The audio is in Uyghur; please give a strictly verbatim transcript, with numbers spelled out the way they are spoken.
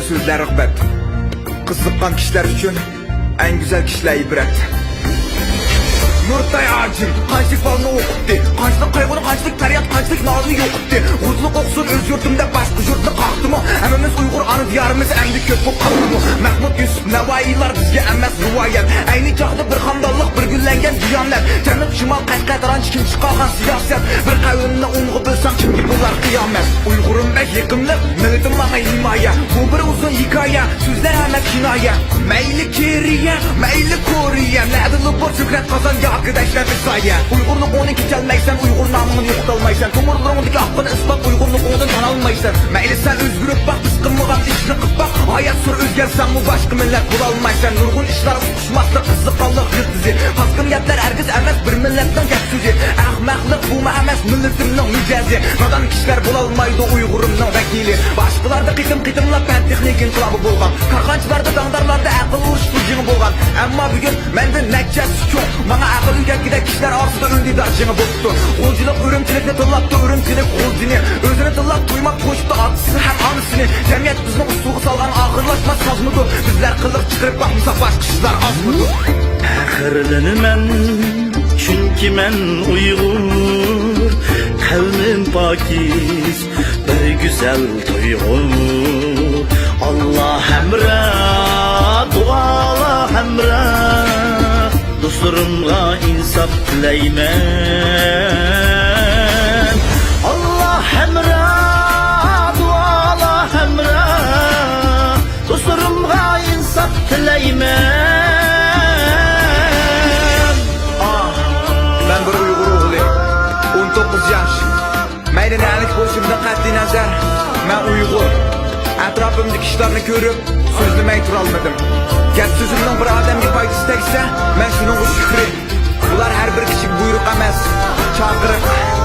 سۆزلەر رىغبەت. قىزىققان كىشىلەر ئۈچۈن ئەڭ گۈزەل كىشىلەر ئىبرەت. نۇرتاي ھاجىم قانچىلىك بالىنى ئوقۇتتى، قانچىلىك قايغۇنى، قانچىلىك پەرياد، قانچىلىك نازنى يوقىتتى. غۇزلۇق ئوقۇسۇن ئۆز يۇرتۇمدا باشقا يۇرتنى قاقتىمۇ؟ ھەممىمىز ئۇيغۇر ئانا دىيارىمىز ئەمدى كۆپ بولۇپ قاپتىمۇ؟ مەھمۇد يۈسۈپ نەۋائىيلار بىزگە ئەمەس رىۋايەت. ئەينى چاغدا بىر خانىدانلىق، بىر گۈللەنگەن دىيانەت. جەنۇب، شىمال، قەشقەر، تارانچى كىم چىقارغان سىياسەت؟ بىر قەۋمنى ئوڭغا بىلسەڭ، كىمگە بولار قىيامەت؟ ئۇيغۇرۇم بەك يېقىملىق، مىللىتىم ماڭا ھىمايە. بۇ بىر ئۇزۇن ھېكايە، سۆزلەر ھەممە كىنايە. مەيلى كېرىيە، مەيلى كورېيە، نەدىلا بور شۆھرەت قازان ياكى دەشلەتلىك سايە. ئۇيغۇرلۇقۇڭنى كېچەلمەيسەن، ئۇيغۇر نامىڭنى يوقىتالمايسەن. تومۇرلىرىڭدىكى ئاققىنى ئىسپات، ئۇيغۇرلۇقۇڭدىن تانالمايسەن. مەيلى سەن ئۆزگىرىپ باق، بىز قىلمىغان ئىشنى قىلىپ باق. ھايات سۈر ئۆزگەرسەڭمۇ باشقا مىللەت بولالمايسەن. نۇرغۇن ئىشلار ئۇقۇشماسلىق، قىزىققانلىق يىلتىزى. پاسكىنا گەپلەر ھەرگىز ئەمەس بىر مىللەتنىڭ گەپ سۆزى. ئەخمەقلىق بۇمۇ ئەمەس مىللىتىمنىڭ مىجەزى. نادان كىشىلەر بولالمايدۇ ئۇيغۇرۇمنىڭ ۋەكىلى. باشقىلاردا قېتىم-قېتىملاپ پەن-تېخنىكا ئىنقىلابى بولغان. كارخانىچىلاردا، داڭدارلاردا ئەقىل ئۇرۇشۇش جېڭى بولغان. ئەمما بۈگۈن مەندىن نەچچە ھەسسە چوڭ، ماڭا ئەقىل ئۆگەتكۈدەك كىشىلەر ئارىسىدا ئۈندىدار جېڭى بوپتۇ. غۇلجىلىق ئۈرۈمچىلىكنى تىللاپتۇ، ئۈرۈمچىلىك غۇلجىنى. ئۆزىنى تىللاپ تويماق قوشۇپتۇ ئاتىسى ھەم ئانىسىنى. جەمئىيەت بىزنىڭ ئۇسسۇلغا سالغان ئاخىرلاشماس سازمىدۇ؟ بىزلەر قىلىق چىقىرىپ باقمىساق باشقا ئىشلار ئازمىدۇ؟ پەخىرلىنىمەن، چۈنكى مەن ئۇيغۇر. قەلبىم پاكىز، بىر گۈزەل تۇيغۇ. ئاللا ھەمراھ، دۇئالار ھەمراھ، دوستلىرىمغا ئىنساپ تىلەيمەن. ئاللا ھەمراھ، دۇئالار ھەمراھ، دوستلىرىمغا ئىنساپ تىلەيمەن. ئاھ، مەن بىر ئۇيغۇر ئوغلى، ئون توققۇز ياش. مەيلى نەلىك بولۇشۇمدىن قەتئىينەزەر، مەن ئۇيغۇر. ئەتراپىمدىكى ئىشلارنى كۆرۈپ، سۆزلىمەي تۇرالمىدىم. گەپ-سۆزۈمنىڭ بىر ئادەمگە پايدىسى تەگسە، مەن شۇنىڭغا شۈكرى. بۇلار ھەر بىر كىشىگە بۇيرۇق ئەمەس، چاقىرىق.